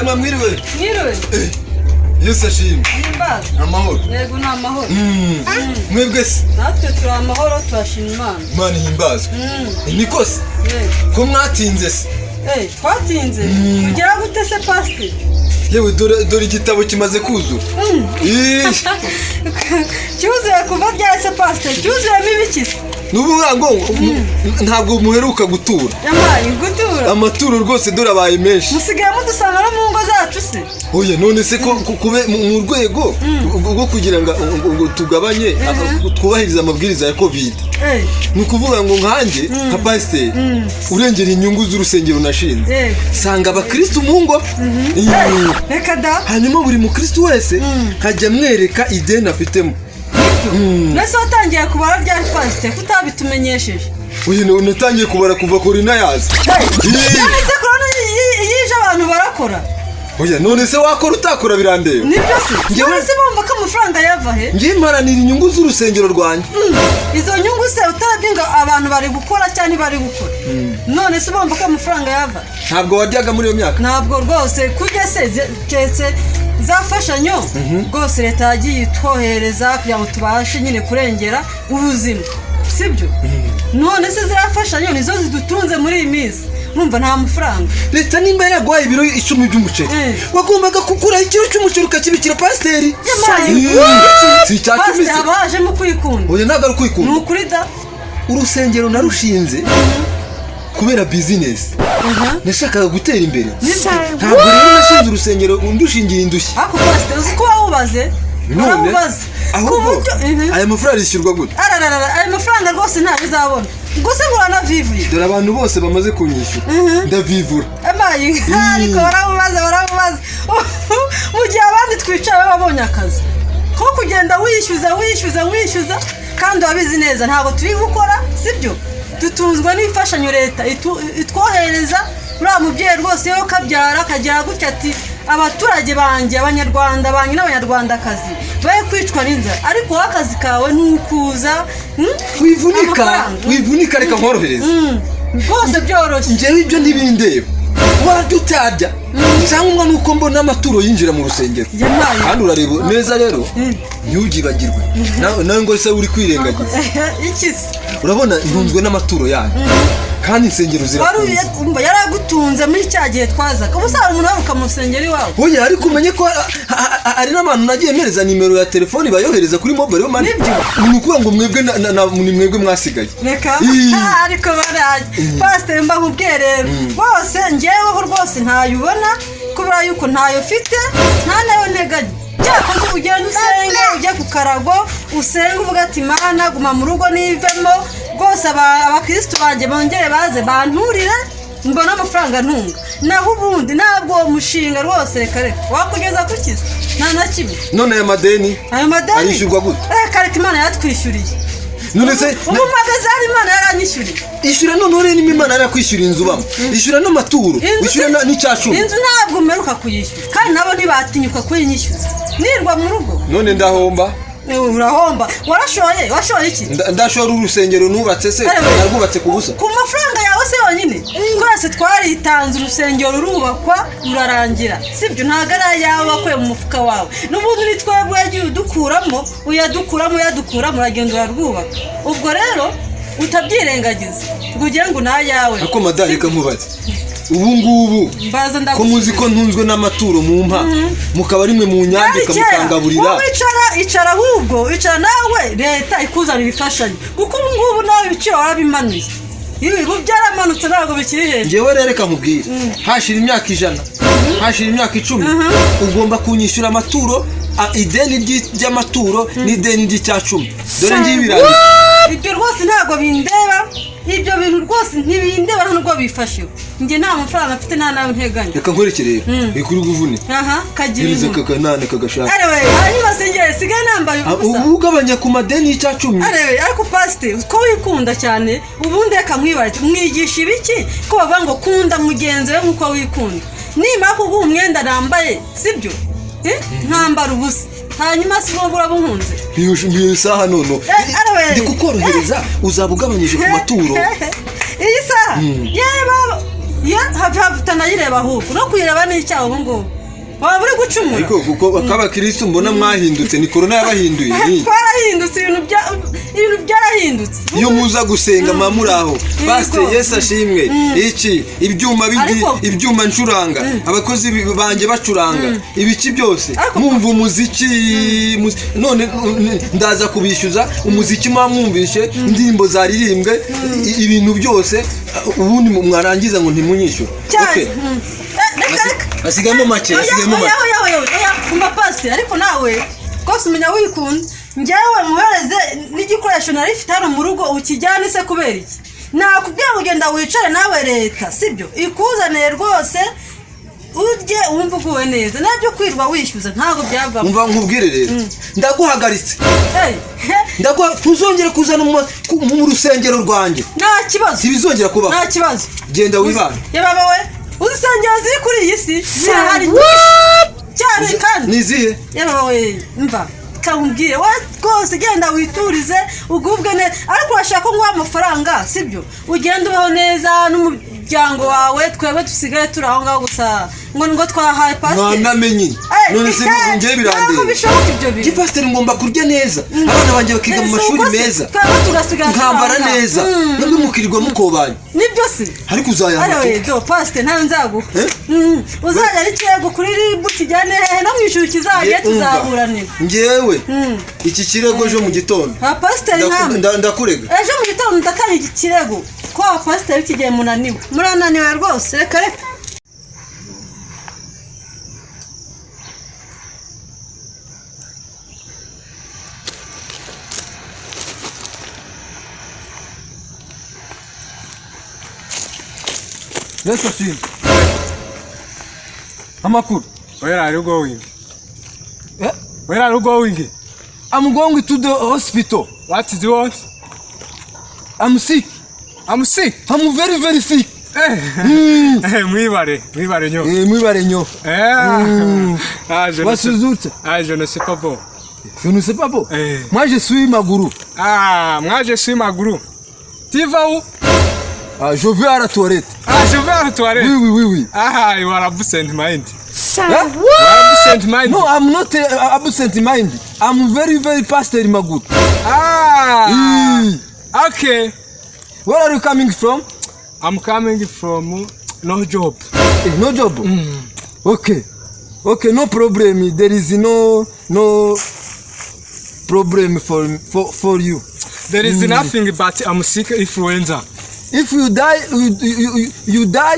Yemwe, mwiriwe. Mwiriwe. Yesu ashimwe. Himbaza. Amahoro? Yego, ni amahoro. Mwebwe se? Natwe turi amahoro, turashima Imana. Imana ihimbazwe. Niko se? Yego. Ko mwatinze se? Eh, twatinze kugera gute se, pasiteri? Yewe, dore dore igitabo kimaze kuzura. Ih, Cyuzuye kuva ryari se, pasiteri? Cyuzuyemo ibiki se? Nubu ngo ntabwo muheruka gutura. Yampaye gutura? Amaturo rwose dore abaye menshi. Musigaye mudusanga no mu ngo zacu se? Oya, none se ko kube mu rwego rwo kugira ngo tugabanye, twubahirize amabwiriza ya Covid, ni ukuvuga ngo nkanjye nka pasiteri urengera inyungu z'urusengero nashinze, sanga abakristu mu ngo. Reka da! Hanyuma buri mukristu wese nkajya mwereka ideni afitemo. Mbese watangiye kubara ryari, pasiteri, kutabitumenyesheje? Uyu natangiye kubara kuva korona yaza. None se korona iyo ije abantu barakora? Oya, none se wakora utakora birandeba? Nibyo se? None se bumva ko amafaranga yava he? Ngiye mparanira inyungu z'urusengero rwanjye. Izo nyungu se utarabye ngo abantu bari gukora cyangwa ntibari gukora, none se bumva ko amafaranga yava? Ntabwo waryaga muri iyo myaka? Ntabwo rwose kurya se, keretse za mfashanyo rwose leta yagiye itwohereza kugira ngo tubashe nyine kurengera ubuzima, sibyo? None se ziriya mfashanyo nizo zidutunze muri iyi minsi, mwumva nta mafaranga. Leta nimba yaraguhaye ibiro 10 by'umuceri, wagombaga kugura ikiro cy'umuceri ukakibikira pasiteri. Yampaye. Si icya cumi Pasiteri, se? haba hajemo kwikunda. Oya, ntabwo ari Ni ukwikunda. ukuri da. Urusengero narushinze kubera bizinesi, nashakaga gutera imbere. Ntabwo rero nashinze urusengero ndushingiye indushyi. Ariko pasiteri, uzi ko wawubaze? None Warawubaze ku ahubwo buryo. Aya mafaranga yishyurwa gute? Ararara, ayo mafaranga rwose ntayo uzabona, gusa ngo uranavivuye. Dore abantu bose bamaze kunyishyura, ndavivura. Amayi, ariko baramubaza, baramubaza. Mu gihe abandi twicaye babonye akazi ko kugenda wishyuza, wishyuza, wishyuza, kandi wabizi neza ntabwo turi gukora, sibyo? Dutunzwe n'imfashanyo leta itwohereza. Uriya mubyeyi rwose iyo kabyara akagira gutya ati: "Abaturage banjye, abanyarwanda banjye n'abanyarwandakazi baye kwicwa n'inzara," ariko wowe akazi kawe ni ukuza, Wivunika. Amafaranga. Wivunika, reka nkorohereze. Rwose byoroshye. Njyewe ibyo ntibindeba, warya utarya, cyangwa nuko mbona amaturo yinjira mu rusengero. Yampaye. Kandi urareba neza rero, ntugibagirwe nawe ngo se uri kwirengagiza. Iki se? Urabona ntunzwe n'amaturo yanyu, kandi insengero Wari zirafunze. Umva, yaragutunze muri cya gihe twazaga. Ubu se hari umuntu waruka mu rusengero iwawe? Oya, ariko umenye ko hari n'abantu nagiye mpereza nimero ya telefoni bayohereza kuri mobile money. Nibyo. Ni ukuvuga ngo mwebwe ni mwebwe mwasigaye. Reka. Ii. Ariko baraje, pasiteri, mba nkubwiye rero, rwose ngeweho rwose ntayo ubona, kubera yuko ntayo mfite, nta nayo nteganya. Cyakoze ugenda usenge, ujye ku karago usenge, uvuga ati: "Mana, guma mu rugo nivemo rwose, abakirisitu banjye bongere baze banturire, mbone amafaranga ntunga." Naho ubundi ntabwo uwo mushinga rwose, reka reka, wakugeza ku kizi nta na kimwe. None aya madeni Ayo madeni arishyurwa gute? Reka reka, Imana yatwishyuriye. None se Ubu mpagaze hano Imana yaranyishyuriye. Ishyura noneho rero, niba Imana yarakwishyura inzu ubamo, ishyura n'amaturo, ishyura n'icya cumi. Inzu ntabwo mperuka kuyishyura, kandi nabo ntibatinyuka kuyinyishyuza nirwa mu rugo. None ndahomba. Urahomba? Warashoye, washoye iki? Ndashora urusengero nubatse se? Ewe. Narwubatse ku busa? Ku mafaranga yawe se yonyine? Twese twaritanze, urusengero rurubakwa rurarangira, sibyo? Ntabwo ari ayawe wakuye mu mufuka wawe, n'ubundi ni twebwe wagiye udukuramo, uyadukuramo, uyadukuramo, uragenda urarwubaka. Ubwo rero utabyirengagiza ngo ugire ngo ni ayawe. Ariko madari, reka nkubaze ubu ngubu, Mbaza. ko muzi ko ntunzwe n'amaturo mu mpa, mukaba rimwe mu nyandika, mukangaburira. Wowe icara, icara, ahubwo icara nawe leta ikuzanira imfashanyo, kuko ubu ngubu nawe ibiciro warabimanuye, ibi ubu byaramanutse, ntabwo bikiri hejuru. Ngewe rero reka nkubwire, hashira imyaka 100, hashira imyaka 10, ugomba kunyishyura amaturo, ideni ry'amaturo n'ideni ry'icya cumi. Dore ngibi biranditse. Ibyo rwose ntabwo bindeba, ibyo bintu rwose ntibindeba nubwo bifasheho. Njye nta mafaranga mfite, nta nawe nteganya. Reka nkwereke rero, ikuri guvunika. Aha kagira Hereza inkuru. aka kanane kagashaka. Arewe, hanyuma se njye sigaye nambaye ubusa? Ubu ugabanya ku madeni y'icya cumi. Arewe, ariko pasiteri, ko wikunda cyane, ubundi reka nkwibarize, mwigisha ibiki ko bavuga ngo kunda mugenzi we nk'uko wikunda? Nimara kuguha umwenda nambaye, sibyo? Nkambara ubusa, hanyuma si wowe uraba unkunze? Iyo saha nono Arewe. ndi kukorohereza, uzaba ugabanyije ku maturo. Iyi saha, yewe baba, ye have have. Utanayireba ahubwo no kuyireba ni icyaha ubu ngubu waba uri gucumura. Ariko kuko ak'abakirisitu mbona mwahindutse, ni korona yabahinduye ni? Twarahindutse, ibintu byarahindutse. Iyo muza gusenga muba muri aho, pasiteri, Yesu ashimwe, iki ibyuma bigi, ibyuma ncuranga, abakozi banjye bacuranga, ibiki byose, mwumva umuziki, none ndaza kubishyuza umuziki muba mwumvishe, indirimbo zaririmbwe, ibintu byose, ubundi mwarangiza ngo ntimunyishyure. Cyane. Okay. Reka, reka. Hasigayemo make, Oya, hasigayemo oya, make. Oya, oya, oya, umva pasiteri, ariko nawe rwose umenya wikunda. Njyewe muhereze n'igikoresho nari mfite hano mu rugo ukijyane se kubera iki? Nakubwiye ngo ugenda wicare nawe, leta sibyo ikuzaniye rwose, urye wumve uguwe neza. Nabyo kwirwa wishyuza ntabwo byavamo. Umva nkubwire rero, ndaguhagaritse. Hey, he, Ndaguha, ntuzongere kuzana mu rusengero rwanjye. Nta kibazo. Ntibizongera kubaho. Nta kibazo. Genda wibane. Yababa we, uzi insengero ziri kuri iyi si zirahari nyinshi cyane kandi. Ni izihe? Yababa we, mva kakubwire, we rwose genda witurize ugubwe neza, ariko urashaka ko nguha amafaranga sibyo, ugenda ubaho neza n'umuryango wawe, twebwe dusigaye turi aho ngaho gusa ngo twahaye pasiteri. Mwanamenye. Eh, None se njyewe ntabwo birandeba? bishoboka ibyo Njye bintu. pasiteri ngomba kurya neza, abana banjye bakiga mu Si mashuri ubwo se, meza, twebwe tugasigara turi aho nkambara ngaho. neza, nabwo mukirirwa mukobanya. Nibyo se? Ariko uzayampa. Ariwe do pasiteri, ntawe nzaguha. Eh? Uzajya n'ikirego kuri RIB kijyane hehe no mu ijuru kizajya, Umva, tuzaburanira. njyewe iki kirego ejo mu gitondo Abapasiteri nkamwe. Ndakurega. Ejo mu gitondo ndatanga iki kirego ko abapasiteri iki gihe munaniwe, murananiwe rwose, reka reka. Yesu ashimwe, amakuru? Where are you going? Eh? Where are you going? I'm going to the hospital. What do you want? I'm sick. I'm sick. I'm very very sick. Eh, mwibare, mwibare nyo. Eh, mwibare nyo. Eh. Ah, je ne sais, Wasuzutse. ah, je ne sais pas bon. Je ne sais pas bon. Eh. Moi je suis Maguru. Ah, moi je suis Maguru. Tu vas où? Ah, je vais à la toilette. Ah, je vais à la toilette. Oui, oui, oui, oui. Ah, you are absent mind. Hein? You are absent mind. No, I'm not absent mind. I'm very very pastor Maguru. Ah. Mm. Okay. Where are you coming from? I'm coming from no job. Eh, no job. Okay, no problem. There is no problem for you. There is nothing but I'm sick influenza. If you die, you die.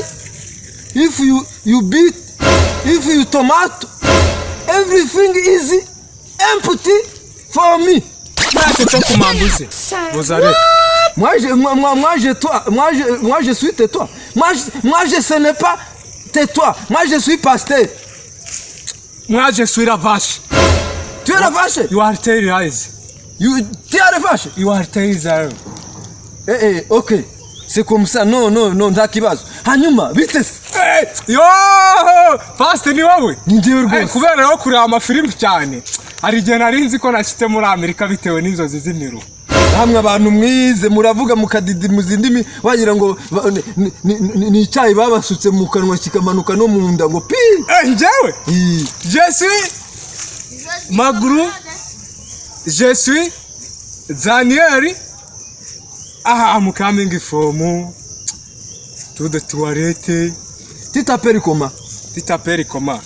If you beat, if you tomato, everything is empty for me. Ntacyo cyo kumambuze. Muzare. Moi je, moi, moi, moi, je, toi, moi, je suis tais-toi. Moi, je ce n'est pas tais-toi. Moi, je suis pasteur. Moi je suis la vache. Tu es la vache. You are tell lies. Tu es la vache. You are tell lies. Eh, eh, ok. C'est comme ça. Non, non, non, nta kibazo. Hanyuma, bite se? Eh, yo! Pastor, ni wowe? Ni njyewe Eh, rwose. Kubera rero kureba amafilimi cyane, hari igihe nari nzi ko nashyitse muri Amerika bitewe n'inzozi z'imiru. Hamwe abantu mwize muravuga mukadidimuza indimi, wagira ngo ni icyayi babasutse mu kanwa kikamanuka no mu nda ngo pi. Eh, njyewe Ii. Je suis Maguru, je suis Daniel. Ah, I'm coming from to the toilette. Tu t'appelles comment? Tu t'appelles comment?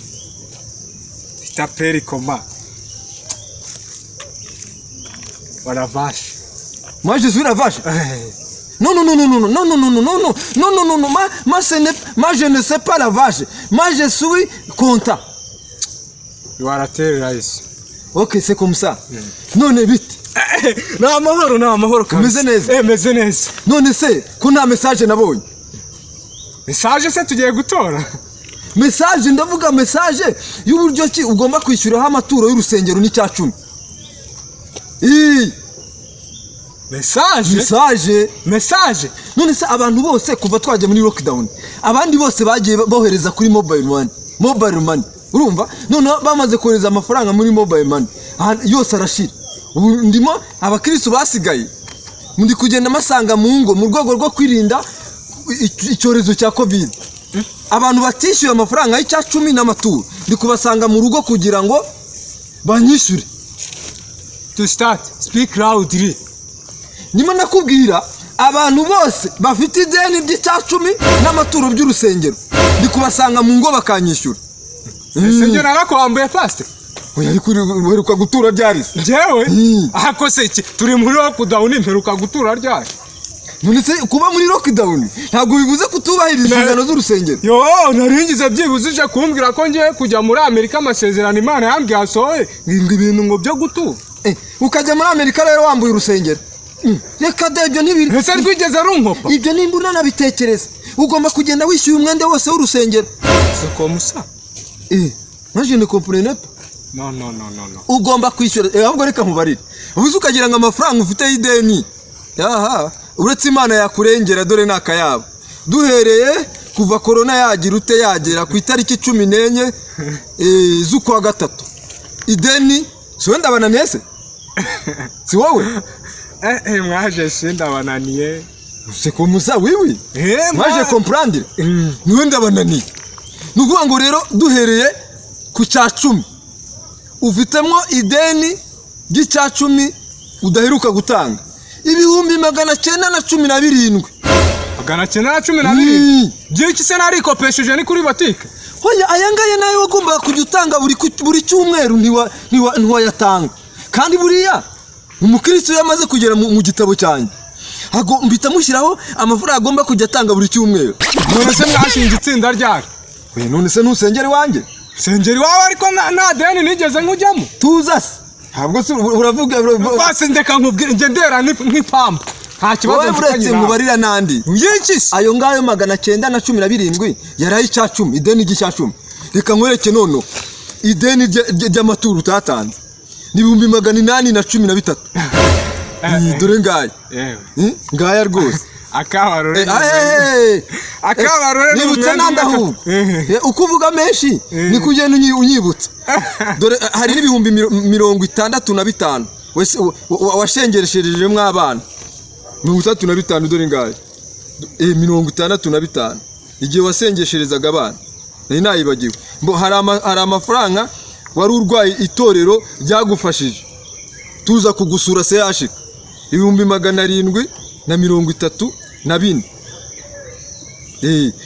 Tu t'appelles comment? Voilà, vache. Moi je suis la vache. Eh, Non, non, non, non, non, non, non, non, non, non, non, non, non, non, non, moi, moi, ce n'est, moi je ne sais pas la vache. Moi je suis content. You are tell lies. Ok, c'est comme ça. None bite? Ni amahoro, ni amahoro kabisa. Umeze neza? Eh, meze neza. None se ko nta message nabonye? Message se tugiye gutora? Message, ndavuga message y'uburyo ki ugomba kwishyuraho amaturo y'urusengero n'icya cumi. Ii, Message? Message. Message? None se abantu bose kuva twajya muri lockdown, abandi bose bagiye bohereza kuri mobile money, mobile money, urumva? Noneho bamaze kohereza amafaranga muri mobile money, aha, yose arashira. Ubu ndimo abakristo basigaye ndi kugenda masanga mu ngo mu rwego rwo kwirinda icyorezo cya COVID. Abantu batishyuye amafaranga y'icya cumi n'amaturo ndi kubasanga mu rugo kugira ngo banyishyure. To start, speak loudly. Ndimo nakubwira abantu bose bafite ideni ry'icya cumi n'amaturo by'urusengero, ndi kubasanga mu ngo bakanyishyura. Ese njye narakwambuye, pastor? Oya, ariko uheruka gutura ryari se? Njyewe? Ahako se iki, turi muri lockdown, mperuka gutura ryari? None se kuba muri lockdown ntabwo bivuze kutubahiriza inshingano z'urusengero? Yo, naringize byibuze uje kumbwira ko ngiye kujya muri Amerika, amasezerano Imana yambwiye asohoye, ngo ibintu ngo byo gutura. Ukajya muri Amerika rero wambuye urusengero? Reka da, ibyo ntibiri. Ese rwigeze runkopa? Ibyo nimba unanabitekereza, ugomba kugenda wishyuye umwenda wose w'urusengero. C'est comme ça. Moi je ne comprenais pas. No, no, no, no, no. Ugomba kwishyura. Ahubwo reka nkubarire, ubuze ukagira ngo amafaranga ufite y'ideni, aha uretse Imana yakurengera, dore ni akayabo. Duhereye kuva korona yagira ute, yagera ku itariki 14 z'ukwa gatatu, ideni si wowe ndabananiye se? Si wowe? Mwaje sindabananiye. C'est comme ça, oui, oui. Mwaje comprendre. Niwe ndabananiye. Ni ukuvuga ngo rero duhereye ku cya cumi, ufitemo ideni ry'icya cumi udaheruka gutanga, 917,000. 917? Byinshi se? Narikopesheje, ni kuri botike. Hoya, aya ngaya nayo wagombaga kujya utanga buri cyumweru, ntiwayatanga. Kandi buriya umukristo iyo amaze kugera mu gitabo cyanjye, mpita mushyiraho amafaranga agomba kujya atanga buri cyumweru. None se mwashinze itsinda ryari? Oya, none se ntusengera iwanjye? Sengera iwawe, ariko nta deni nigeze nkujyamo. Tuza se, ntabwo se uravuga Basi ndeka nkubwire, njye ndera nk'ipamba, nta kibazo Wowe mfitanye uretse nawe. nkubarira n'andi. Yiki se? Ayo ngayo 917 yari ay'icya cumi, ideni ry'icya cumi. Reka nkwereke noneho ideni ry'amaturo utatanze ni 813,000. Dore ngaya. Yewe. Ngaya rwose. Akabarore. Akabarore ni Nibutse umwenda n'andi umwe. ahubwo. Uko uvuga menshi niko ugenda unyibutsa. Dore hari n'ibihumbi 65 washengeresherejemo abana, 65, dore ngaya. 65 igihe wasengesherezaga abana, nari nayibagiwe. Mbo hari amafaranga wari urwaye itorero ryagufashije tuza kugusura seyashika, 734,000.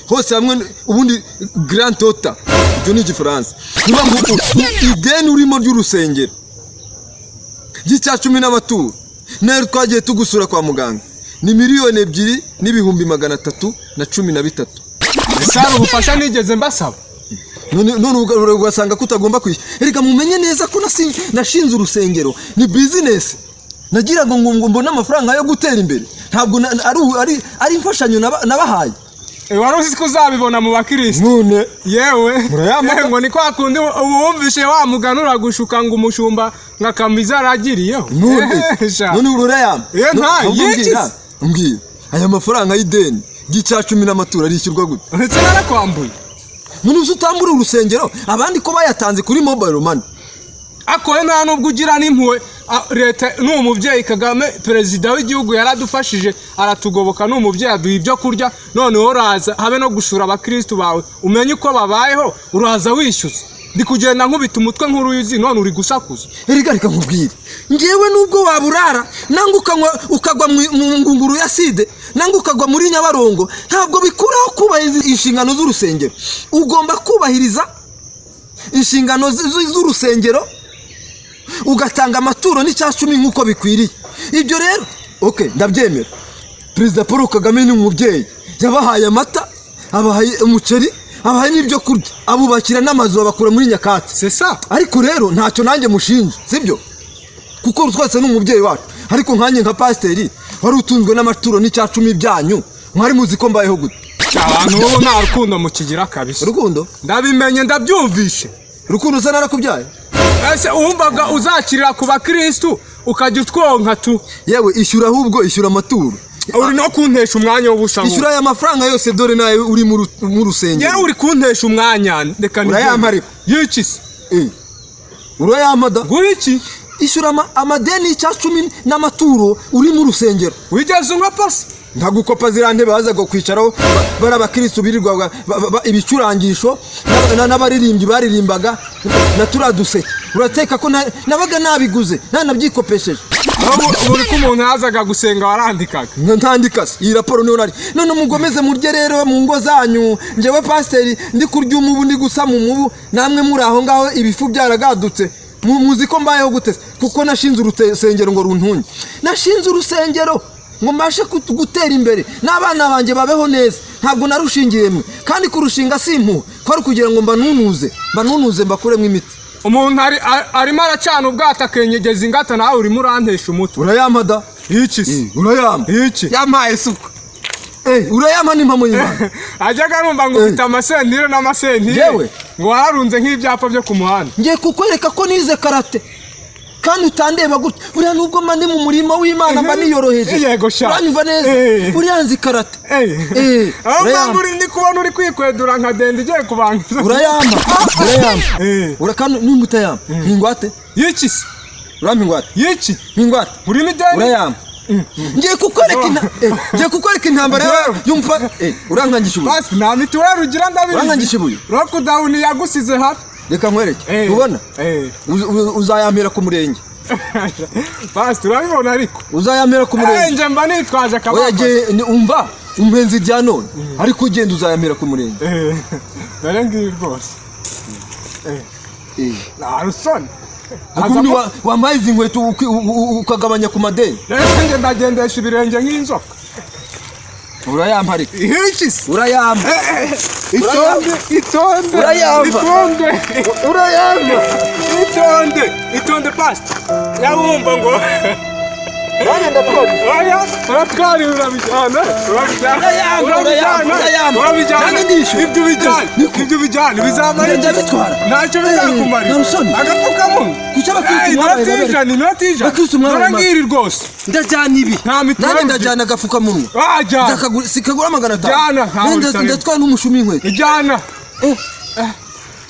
Hose hamwe ubundi grand total, ibyo ni igifaransa. Niba ngo ideni urimo ry'urusengero ry'icya cumi n'amaturo nayo twagiye tugusura kwa muganga ni 2,313,000. Ese hari ubufasha nigeze mbasaba? None ugasanga ko utagomba kwishyura. Erega mumenye neza ko nashinze urusengero ni business, nagira ngo mbone amafaranga yo gutera imbere, ntabwo ari imfashanyo nabahaye. Wari uzi ko uzabibona mu bakirisitu? None Yewe. Murayampa? Ngo ni kwa kundi ubu wumvishe wa mugani uragushuka ngo umushumba ngo akamiza aragiriyeho. None Sha. none urayampa? Nta, Ahubwo yiki mbwira, se? mbwira, aya mafaranga y'ideni ry'icya cumi n'amaturo arishyurwa gute? Ndetse narakwambuye. None uzi utambura urusengero, abandi ko bayatanze kuri mobile money? Akoye nta nubwo ugira n'impuhwe. Leta ni umubyeyi, Kagame perezida w'igihugu yaradufashije, aratugoboka, ni umubyeyi, aduha ibyo kurya. Noneho uraza habe no gusura abakirisitu bawe umenye uko babayeho, uraza wishyuza. Ndi kugenda nkubita umutwe nk'uruyuzi, none uri gusakuza. Erega reka nkubwire, ngewe nubwo waba urara nangwa ukanywa ukagwa mu ngunguru ya side nangwa ukagwa muri Nyabarongo, ntabwo bikuraho kubahiriza inshingano z'urusengero. Ugomba kubahiriza inshingano z'urusengero, ugatanga amaturo n'icya cumi nk'uko bikwiriye. Ibyo rero ok, ndabyemera, Perezida Paul Kagame ni umubyeyi, yabahaye amata, abahaye umuceri, abahaye n'ibyo kurya, abubakira n'amazu, babakura muri nyakatsi. C'est ça. Ariko rero ntacyo nanjye mushinja, sibyo? Kuko twese ni umubyeyi wacu. Ariko nkanjye nka pasiteri wari utunzwe n'amaturo n'icya cumi byanyu, mwari muzi ko mbayeho gute? Abantu ubu nta rukundo mukigira kabisa. Urukundo? Ndabimenye, ndabyumvishe. Urukundo usa narakubyaye. Ese wumvaga uzakirira ku bakirisitu ukajya utwonka tu? Yewe, ishyura ahubwo, ishyura amaturo. Uri no kuntesha umwanya w'ubusa. Ishyura aya mafaranga yose, dore nawe uri mu rusengero. Yewe, uri kuntesha umwanya, reka nigende. Urayampa ariko? Yiki se? Urayampa da. Nguha iki? Ishyura amadeni y'icya cumi n'amaturo uri mu rusengero. Wigeze unywa pasi? Nkagukopa ziriya ntebe bazaga kwicaraho bari abakirisitu birirwaga ibicurangisho n'abaririmbyi baririmbaga na turiya duseke. Urateka ko nabaga nabiguze, nanabyikopesheje. Buri ko umuntu yazaga gusenga warandikaga? Ntandika se? Iyi raporo niyo nari. None mugomeze murye rero mu ngo zanyu. Njyewe pasiteri ndi kurya umubu, ndi gusama umubu, namwe muri aho ngaho ibifu byaragadutse. Muzi ko mbayeho gute se? Kuko nashinze urusengero ngo runtunge, nashinze urusengero ngo mbashe gutera imbere n'abana banjye babeho neza. Ntabwo narushingiye mwe, kandi kurushinga si impuhwe, kwari kugira ngo mbanunuze, mbanunuze, mbakuremo imiti. Umuntu arimo aracana ubwato akenyegeza ingata, nawe urimo urantesha umutwe. Urayampa da. Iki se? Urayampa. Iki? Yampaye isuku. Urayampa n'impamo y'Imana. Ajyaga arumva ngo ufite amasentire n'amasentire. Yewe. Ngo wararunze nk'ibyapa byo ku muhanda. Ngiye kukwereka ko nize karate kandi utandeba gutya. Buriya nubwo mba ndi mu murimo w'Imana, mba niyoroheje. Yego sha. Uranyumva neza? Buriya nzi karate. Aho Urayampa. mpamvu uri ndi kubona uri kwikwedura nka dende igiye kubanza. Urayampa, urayampa. Eh. Urakandi nimba utayampa, ingwate. Y'iki se? Urampa ingwate. Y'iki? Ingwate. Urimo ideni. Urayampa. Ngiye kukwereka intambara Yewe. yumva. Urankangisha ibuye. Basi nta mituweli ugira, ndabizi. Urankangisha ibuye. Lockdown yagusize hafi. Reka nkwereke. Ubona uzayampera ku murenge. Basi turabibona ariko. Uzayampera ku murenge. Njye mba nitwaje Oya. akabamba. Umva, umpenzi ibya none, ariko ugenda uzayampera ku murenge. Dore ngiyi rwose. Nta rusoni. Ubundi wambaye izi nkweto ukagabanya ku madeni. Rero njye ndagendesha ibirenge nk'inzoka. Urayampa ariko. Iki se? Urayampa. Itonde, itonde. Urayampa. Itonde. Urayampa. Itonde, itonde, pastor. Yabumva ngo Nanjye ndatwara. Oya, uratwara, urabijyana, urabijyana. Urayampa, Urabijyana. urayampa, urayampa. Urabijyana. Nanjye ndishyura. Ibyo ubijyana, Niko. ibyo ubijyana bizamara iki? Ndabitwara. Ntacyo bizakumarira. Nta rusoni. Agapfukamunwa. Kuki abakristu mwabaye Inoti babere? y'ijana, inoti y'ijana. Abakristu mwabaye Dore ngiri rwose. Ndajyana ibi. Nta mituweli Nanjye ugira. ndajyana agapfukamunwa. Wajyana. Sikagura 500. Jyana, ntawe Nanjye bitarimo. ndatwara n'umushumi w'inkweto. Ijyana.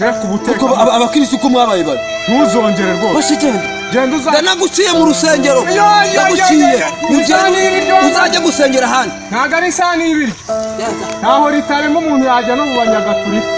Reka Kuko ubuteka. abakristu ko mwabaye babi. Ntuzongere rwose. Bashe genda. Genda uza. Ndanaguciye mu rusengero. Yo, yo, yo, Ndaguciye. yo, yo. Ugende, Ibiryo. uzajya gusengera ahandi. Ntabwo ari isahani y'ibiryo. Ntaho ritarimo, umuntu yajya no mu banyagatulika.